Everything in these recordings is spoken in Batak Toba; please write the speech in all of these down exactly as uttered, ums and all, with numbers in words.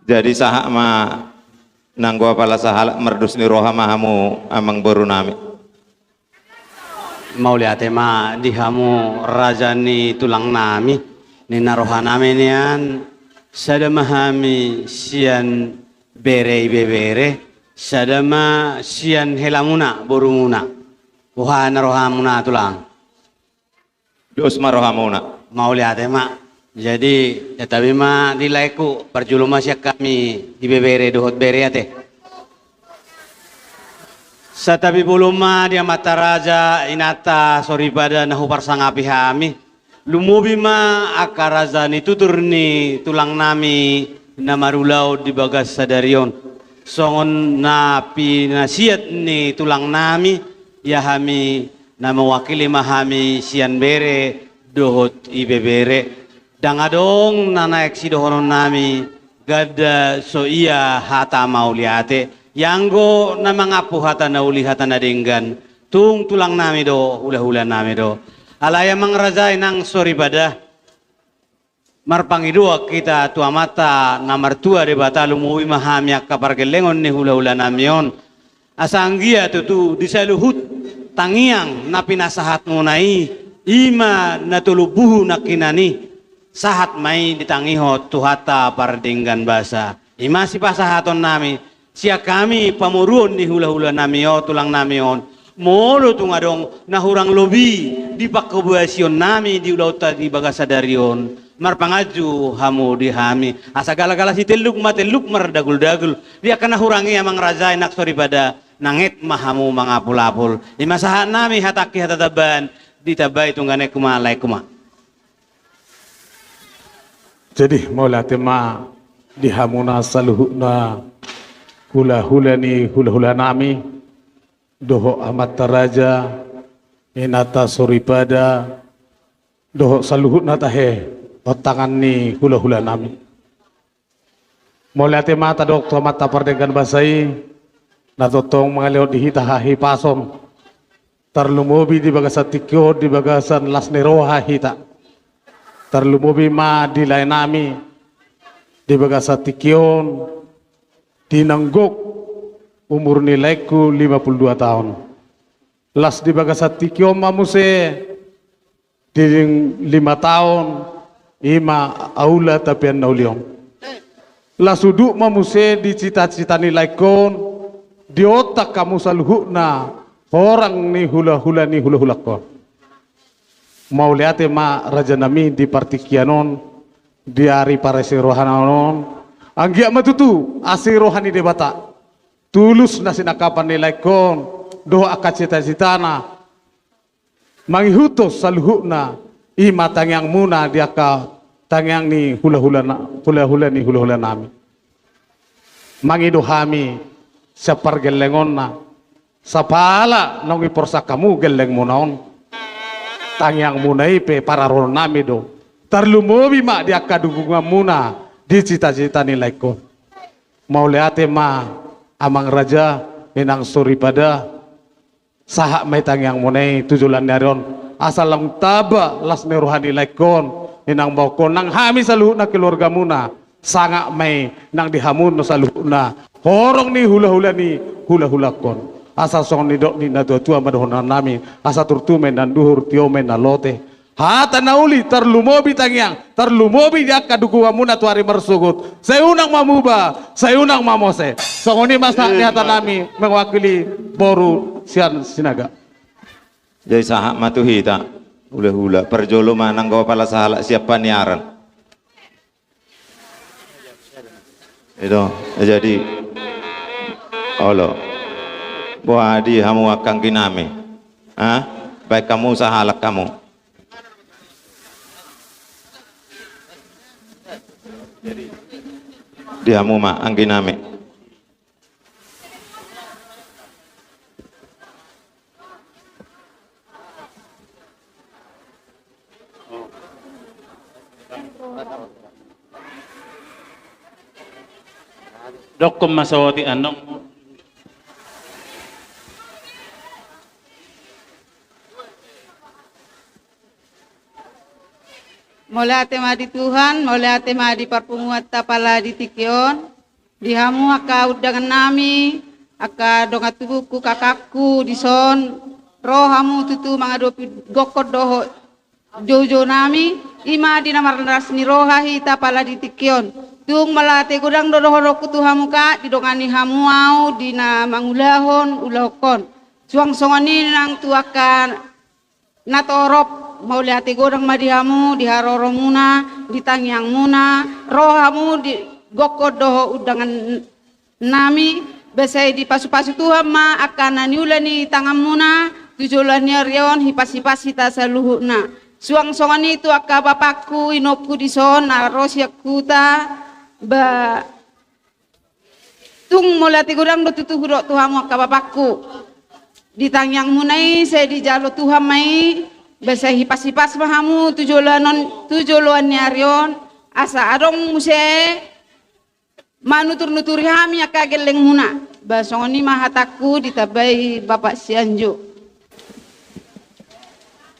Jadi sahat ma nanggo apala sahalak, mardos ni roha ma hamu amang boru nami. Mauliate ma di hamu raja ni tulang nami, ninna roha nami nian, sada ma hami sian bere Ibebere, sada ma sian helamuna, borumuna. Boha na rohamuna tulang? Dos ma rohamuna. Mauliate ma. Jadi, santabi ma di laengku, parjolo ma sian hami Ibebere dohot bere ate. Santabi bolon ma di amanta raja, inanta soripada na huparsangapi hami. Lumobi ma angka raja ni tutur ni tulang nami na marulaon di bagas sadari on. Songon na pinasiat ni tulang nami, ia hami na mewakili ma hami sian bere dohot Ibebere. Ndang adong na naeng sidohonon nami, ganda so ia hata mauliate. Ianggo na mangampu hata na uli, hata na denggan, tung tulang nami do, hulahula nami do. Alai amang raja, inang soripada, marpangidoan hita tu Amanta na martua Debata, lumobi ma hami angka pargellengon ni hulahula nami on. Asa anggiat tutu di saluhut tangiang na pinasahatmuna i, i ma na tolu buhu nangkinan i, sahat ma i ditangihon Tuhanta pardenggan basa. I ma sipasahaton nami sian hami pamoruon ni hulahula nami on, tulang nami on. Molo tung adong na hurang lobi di panghobasion nami di ulaonta di bagas sadari on, marpanganju hamu di hami. Asa galagala sitelluk ma telluk mardaguldagul. Di angka na hurang i, amang raja, inang soripada, nanget ma hamu mangapulapul. I ma sahat nami hatangki hata tambahan, ditambai tu ganekku ma, laengku ma. Jadi, mauliate ma di hamuna saluhutna hulahula ni hulahula nami, dohot amanta raja, inanta soripada, dohot saluhutna tahe ontangan ni hulahula nami. Mauliate ma tadok tu Amanta pardenggan basa i, na tongtong mangalehon di hita hahipason. Tarlumobi di bagasan tingki on, di bagasan las ni roha hita. Tarlumobi ma di lae nami, di bagasan tingki on, di nunga gok umur ni laengku lima pulu dua taon. Las di bagasan tingki on ma muse, di lima taon, i ma aula tapian na uli on. Las udut ma muse di cita-cita ni laengkon, di ontak hamu saluhutna, horong ni hulahula ni hulahulangkon. Mauliate ma raja nami di partingkian on, di ari parasi roha on, anggiat ma tutu asi roha ni Debata. Tulus na sinangkapan ni laengkon, dohot angka cita-citana, mangihuthon saluhutna, i ma tangiangmuna di angka tangiang ni hulahula na, hulahula ni hulahula nami. Mangido hami sian pargellengonna, sapala naung diporsak hamu gellengmuna on. Tangiangmuna i pe pararonon nami do. Tarlumobi ma di angka dukunganmuna di cita-cita ni laengkon. Mauliate ma amang raja, inang soripada. Sahat ma i tangiangmuna i tu joloan ni ari on, asa laos tamba las ni roha ni laengkon, inang baonkon nang hami saluhutna keluargamuna, sangap ma i nang di hamu saluhutna horong ni hulahula ni hulahulangkon. Asa songon nidok ni natuatua ma dohonon nami, asa turtu ma i na anduhur, tio ma i na lote. Hata na uli, tarlumobi tangiang, tarlumobi di angka dukunganmuna tu ari marsogot. Sai unang ma muba, sai unang ma mose. Songon i ma sahat ni hata nami mewakili boru sian Sinaga. Jadi sahat ma tu hita hulahula. Parjolo ma nanggo apala sahalak sian paniaran. Ito, jadi, olo. Boha di hamu angka anggi nami? Ha? Baen hamu sahalak hamu. Di hamu ma anggi nami. Dokkon ma saotik annon. Mauliate ma di Tuhan, mauliate ma di parpunguanta pala di tingki on. Di hamu angka undangan nami, angka dongan tubungku, kakakku dison, ro hamu tutu mangadopi gokkon dohot joujou nami, i ma di na marlas ni roha hita pala di tingki on. Tung mauliate godang do dohononku tu hamu, ka, didongani hamu au di na mangulahon ulaonhon. Suang songon i nang tu angka na torop, mauliate godang ma di hamu, di haroromuna, di tangiangmuna, ro hamu di gokkon dohot undangan nami, ba sai dipasupasu Tuhan ma angka na niula ni tanganmuna, tu joloan ni ari on, hipas-hipas hita saluhutna. Suang songon i tu angka bapakku, inongku dison, na ro sian huta, ba tung mauliate godang do tutu hudok tu hamu angka bapakku. Di tangiangmuna i, sai dijalo Tuhan ma i, ba sai hipas-hipas ma hamu tu joloan on, tu joloan ni ari on, asa adong muse manutur-nuturi hami angka gellengmuna. Ba songon i ma hatangku, ditambai Bapak Sianjuk.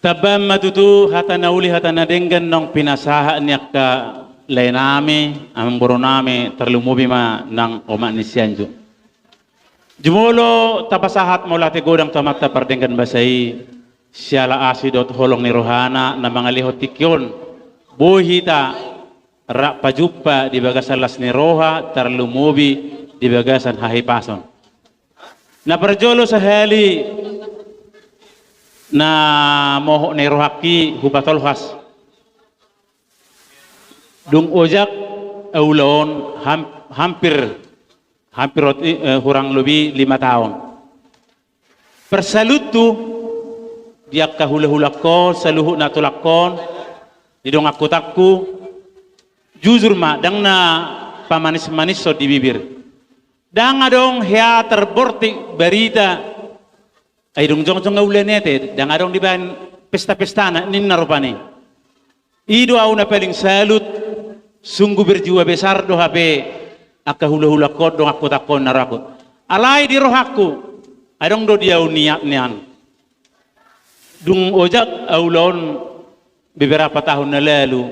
Tambaan ma tutu hata na uli, hata na denggan naung pinasahat ni angka lae nami, amangboru nami, tarlumobi ma nang omak ni Sianjuk. Jumolo tapasahat mauliate godang tu Amanta pardenggan basa i, siala asi dohot holong ni rohana na mangalehon tingki on, boi hita rap pajumpa di bagasan las ni roha, tarlumobi di bagasan hahipason. Na parjolo sahali na mohop ni rohangki hupatolhas. Dung ojak au ulaon ham-, hampir, hampir roti, eh, hurang lobi lima taon. Parsaluthu di angka hula-hulangkon, saluhut na tulangkon, di dongan hutangku, jujur ma, ndang na pamanis-manishon di bibir. Ndang adong hea tarbortik barita. Ai dung jongjong au ulaon i ate, ndang adong dibaen pesta-pestana, ninna rupani. I do au na paling salut, sungguh berjiwa besar do hape angka hula-hulangkon, dongan hutangkon na ro. Alai di rohangku, adong do di au niat nian. Dung ojak au ulaon beberapa tahun na lalu,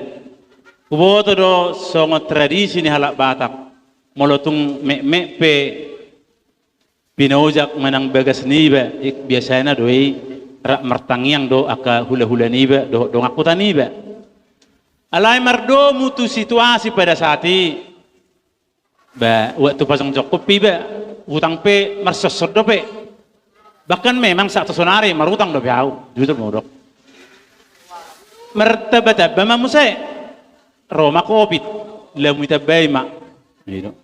huboto do songon tradisi ni halak Batak, molo tung mekmek pe pinaojak manang bagas niba, i biasana do i rap martangiang do angka hula-hula niba dohot dongan huta niba. Alai mardomu tu situasi pada saat i, ba, waktu pajongjongkon pe iba, utang pe marsossot dope. Bahkan memang sahat tu sonari marutang dope au, jujur ma hudok. Martamba-tamba ma muse, ro ma covid, lamu ditambai ma. Gitu.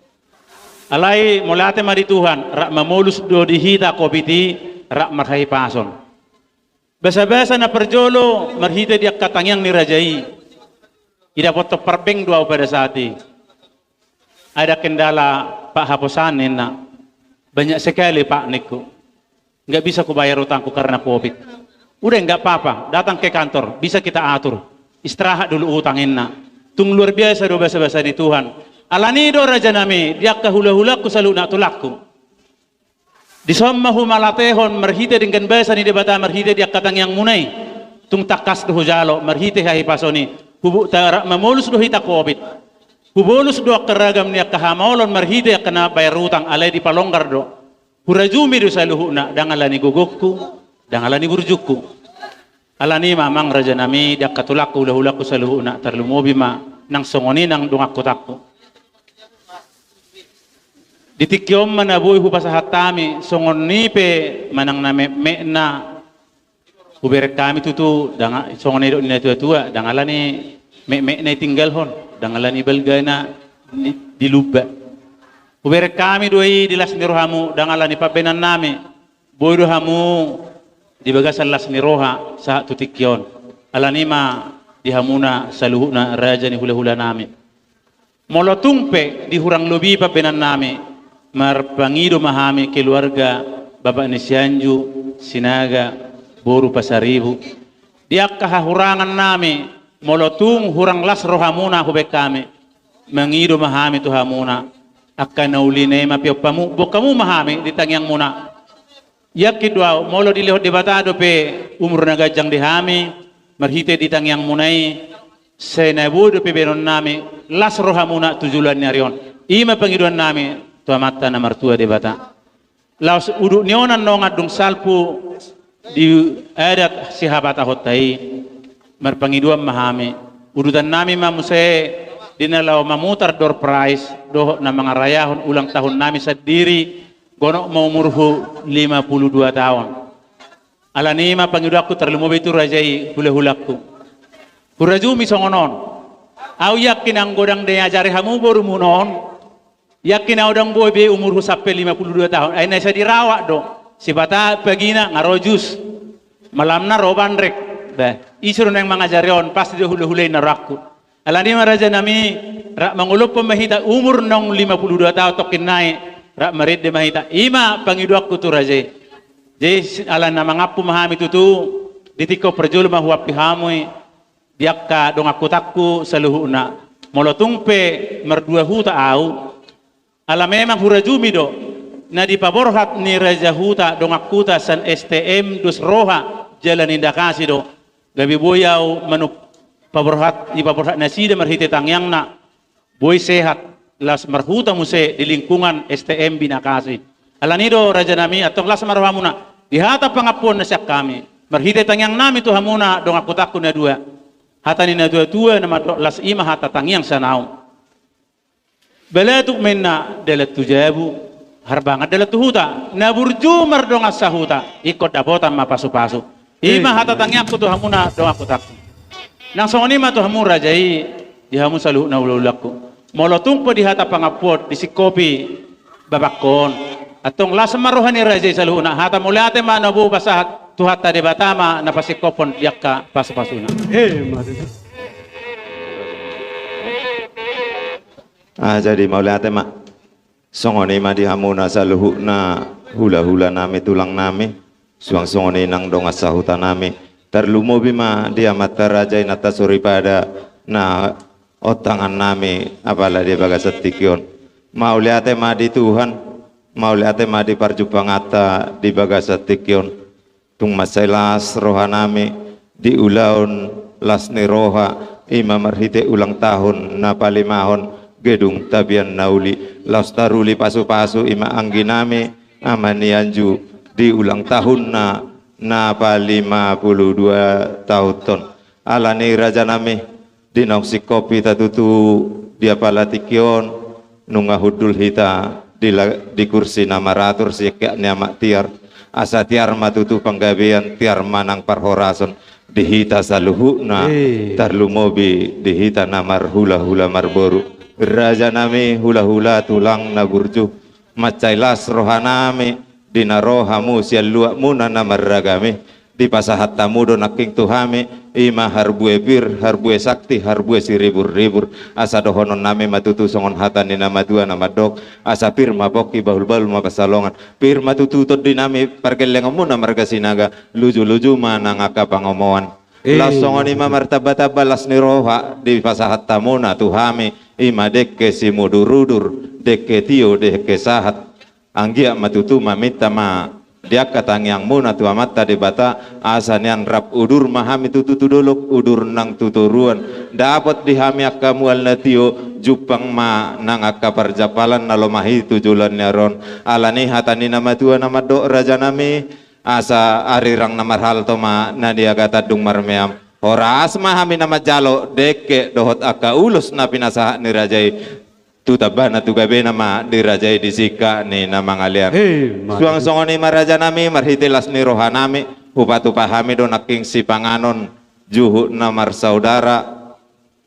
Alai mauliate ma di Tuhan, rap mamolus do di hita covid i, rap marhahipason. Basa-basa na parjolo marhite di angka tangiang ni raja i, didapothon parbeng do au pada saat i. Ada kendala, Pak, haposan, ninna. Banyak sekali, Pak, ningku. Nggak bisa kubayar utangku karena covid. Udah, nggak apa-apa, datang ke kantor, bisa kita atur. Istirahat dulu utang, ninna. Tung luar biasa do basa-basa ni Tuhan. Alani i do raja nami, di angka hula-hulangku saluhut na tulangku. Dison ma humauliatehon marhite denggan basa ni Debata marhite di angka tangiangmuna i. Tung tangkas do hujalo marhite hahipason i. Hubo-, ta-, rap mamolus do hita covid. Hubolus do angka ragam ni angka hamaolon marhite angka na bayar utang, alai dipalonggar do. Hurajumi do saluhutna, ndang alani gogongku, ndang alani burjungku. Alani i ma amang raja nami, di angka tulangku, hula-hulangku saluhutna, tarlumobi ma nang songon i nang dongan hutangku. Di tingki on ma na boi hupasahat hami, songon i pe manang na mekmekna, hubereng hami tutu, ndang a-, songon na nidok ni natua-tua, ndang alani mekmekna ditinggalhon, ndang alani balgana di, dilumba. Hubereng hami do i di las ni rohamu, ndang alani pambahenan nami. Boi do hamu di bagasan las ni roha sahat tu tingki on. Alani i ma di hamuna saluhutna raja ni hula-hula nami. Molo tung pe di hurang lobi pambahenan nami, marpangido ma hami keluarga Bapak ni Sianjuk, Sinaga, boru Pasaribu. Di angka hahurangan nami, molo tung hurang las rohamuna hubaen hami, mangido ma hami tu hamuna, angka na ulina i ma piompamu, boan hamu ma hami di tangiangmuna. Yakin do au, molo dilehon Debata dope umur na ganjang di hami, marhite di tangiangmuna i, Sai na boi dope baenonnami las rohamuna tu joloan ni ari on. I ma pangidoannami tu Amanta na martua Debata. Laos udut ni onan nongan dung salpu di adat sihabatahonta i, marpangidoan ma hami. Udutannami ma muse di na laho mamutar door prize dohot na mangarayahon ulang tahunnami sandiri, gonok ma umurhu lima pulu dua taon. Alani i ma pangidoanku tarlumobi tu raja i, hulahulangku. Hurajumi songon on. Au yakin anggo ndang diajari hamu borumuna on, yakin au ndang boi be umurhu sampe lima pulu dua taon. Ai na sai dirawat do. Sipata pagina nga ro jus, malamna ro bandrek. Bah, ise do naeng mangajari on, pasti do hulahula i na rohangku. Alani i ma rajanami, rap mangolophon ma hita umur naung lima pulu dua taon tongkin nai, rap marende ma hita. I ma pangidoanku tu raja i. Jadi ala na mangampu ma hami tutu, di tingki on parjolo ma huampi hamu i, di angka dongan hutangku saluhutna. Molo tung pe mardua huta au, ala memang hurajumi do na dipaborhat ni raja huta dongan huta sian S T M Dos Roha, Jala Ninda Kasi do. Gabe boi au manuk paborhat, dipaborhat nasida marhite tangiangna, boi sehat, laos marhuta muse di lingkungan S T M Bina Kasi. Alani i do rajanami, antong las ma rohamuna di hata pangampuon na sian hami, marhite tangiangnami tu hamuna dongan hutangku na dua. Hata ni natuatua na mandok las i ma hata tangiang sian au. Balatuk ma inna dalan tu jabu, harbangan dalan tu huta, na burju mardongan sahuta, ingkon dapotan ma pasupasu. I ma hata tangiangku tu hamuna dongan hutangku. Nang songon i ma tu hamu raja i, di hamu saluhutna hulahulangku. Molo tung pe di hata pangampuon disingkopi babangkon, antong las ma roha ni raja i saluhutna. Hata mauliate ma na boi pasahat, Tuhanta Debata ma na pasingkophon di angka pasupasuna. Ah, jadi mauliate ma. Songon i ma di hamuna saluhutna hulahulanami, tulangnami, suang songon i nang dongan sahutanami. Tarlumobi ma di amanta raja inanta soripada na ontangannami apala di bagasan tingki on. Mauliate ma di Tuhan, mauliate ma di parjumpanganta di bagasan tingki on. Tung mansai las rohanami di ulaon las ni roha, i ma marhite ulang tahun na palimahon gedung tapian na uli, laos taruli pasupasu i ma angginami Ama Nianju di ulang tahunna na palima pulu dua tahun on. Alani i rajanami, di naung singkop hita tutu di apala tingki on, nunga hundul hita di la-, di kursi na maratur sian keak ni amak tiar. Asa tiar ma tutu panggabean, tiar ma nang parhorason di hita saluhutna, tarlumobi di hita na marhulahula marboru. Rajanami, hulahula, tulang na burju, mansai las rohanami di na ro hamu sian luatmuna na marragam i. Dipasahat hamu do nangkin tu hami, i ma harbue pir, harbue sakti, harbue siriburribur. Asa dohononnami ma tutu songon hata ni na matua na mandok, asa pir ma pongki, bahulbahul ma pansalongan. Pir ma tutu tondinami pargellengonmuna marga Sinaga, lujuluju ma nang angka pangomoan. Laos songon i ma martambatamba las ni roha dipasahat hamuna tu hami, i ma dengke simudurudur, dengke tio, dengke sahat. Anggiat ma tutu maminta ma di angka tangiangmuna tu Amanta Debata, asa nian rap udur ma hami tutu tu dolok, udur nang tu toruan. Dapot di hami angka mual na tio, jumpang ma nang angka parjampalan na lomak i tu joloan ni ari on. Alani hata ni na matua na mandok rajanami, asa arirang na marhalto ma na niagatan dung marmeam. Horas ma hami na manjalo dengke dohot angka ulos na pinasahat ni raja i. Tu tambana tu gabena ma di raja i di singkat ni na mangalean. Suang songon i ma rajanami, marhite las ni rohanami, hupatupa hami do nangkin sipanganon juhut na marsaudara,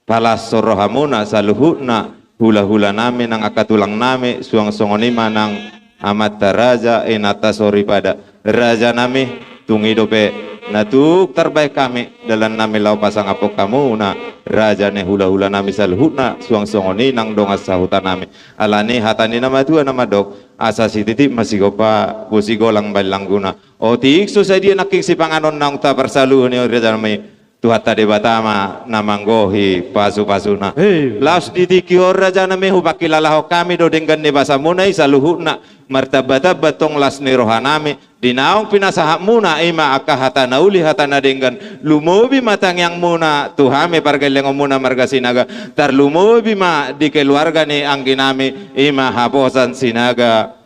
palashon rohamuna saluhutna, hulahulanami nang angka tulangnami, suang songon i ma nang amanta raja, inanta soripada. Rajanami, tung i dope na tuk tarbahen hami dalannami laho pasangaphon hamuna, raja ni hulahulanami saluhutna, suang songon i nang dongan sahutanami. Alani hata ni na matua na mandok, asa sititi ma sigompa, bosi golang bahen langguna. Otik so sadia nangkin sipanganon naung taparsaluhon i, rajanami, Tuhanta Debata ma na manggohi pasupasuna. Laos di tingki on rajanami, hupangkilalahon hami do denggan ni basamuna i saluhutna, martambatamba tong las ni rohanami, Di naung pinasahatmuna i ma angka hata na uli hata na denggan, lumobi ma tangiangmuna tu hami pargellengonmuna marga Sinaga, tarlumobi ma di keluarga ni angginami i ma haposan Sinaga.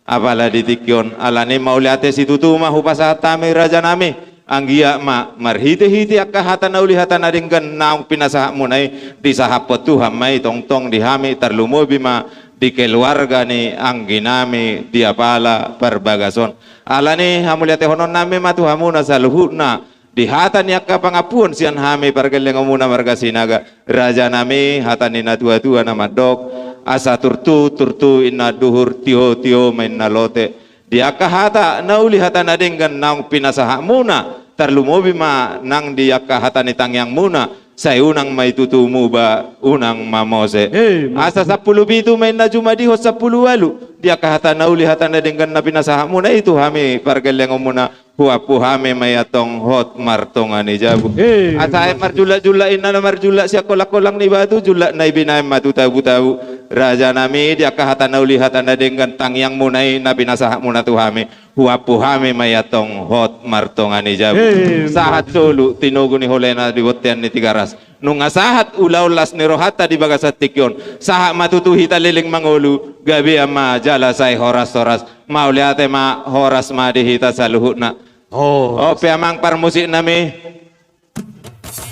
Apala di tingki on, alani mauliate situtu ma hupasahat hami rajanami, anggiat ma marhitehite angka hata na uli hata na denggan naung pinasahatmuna i, disahaphon Tuhan ma i tongtong di hami, tarlumobi ma di keluarga ni angginami di apala parbagason. Alani hamuliatehononnami ma tu hamuna saluhutna di hata ni angka pangampuon sian hami pargellengonmuna marga Sinaga, rajanami, hata ni natuatua na mandok: Asa turtu turtu inna anduhur, tiotio ma inna lote. Di angka hata na uli hata na denggan naung pinasahatmuna, tarlumobi ma nang di angka hata ni tangiangmuna, sai unang ma i tutu muba, unang ma mose. Asa sampulu pitu ma inna jumadihon sampulu ualu, di angka hata na uli hata na denggan na pinasahatmuna i tu hami pargellengonmuna, huampu hami ma i antong hot martonga ni jabu. Asa aek marjullakjullak inna na marjullak sian kolangkolang ni batu, jullak na i binahen ma tu tabutabu. Rajanami, di angka hata na uli hata na denggan tangiangmuna i na pinasahatmuna tu hami, huampu hami ma i antong hot martonga ni jabu. Sahat solu tinogu ni holena di bontean ni Tigaras. Nunga sahat ulaon las ni rohanta di bagasan tingki on, sahat ma tutu hita leleng mangolu, gabean ma jala sai horashoras. Mauliate ma, horas ma di hita saluhutna. Horas. Ope amang parmusiknami,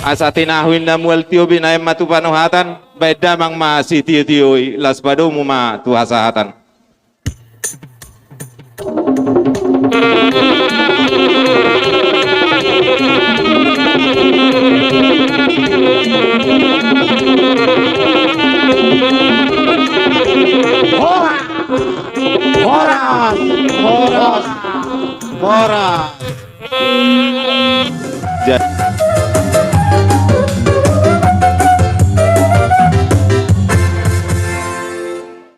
asa tinahu inna mual tio binahen ma tu panuhatan, baen damang ma sitiotio i, laos padomu ma tu hasahatan. Horas! Horas! Horas! Horas! Ja-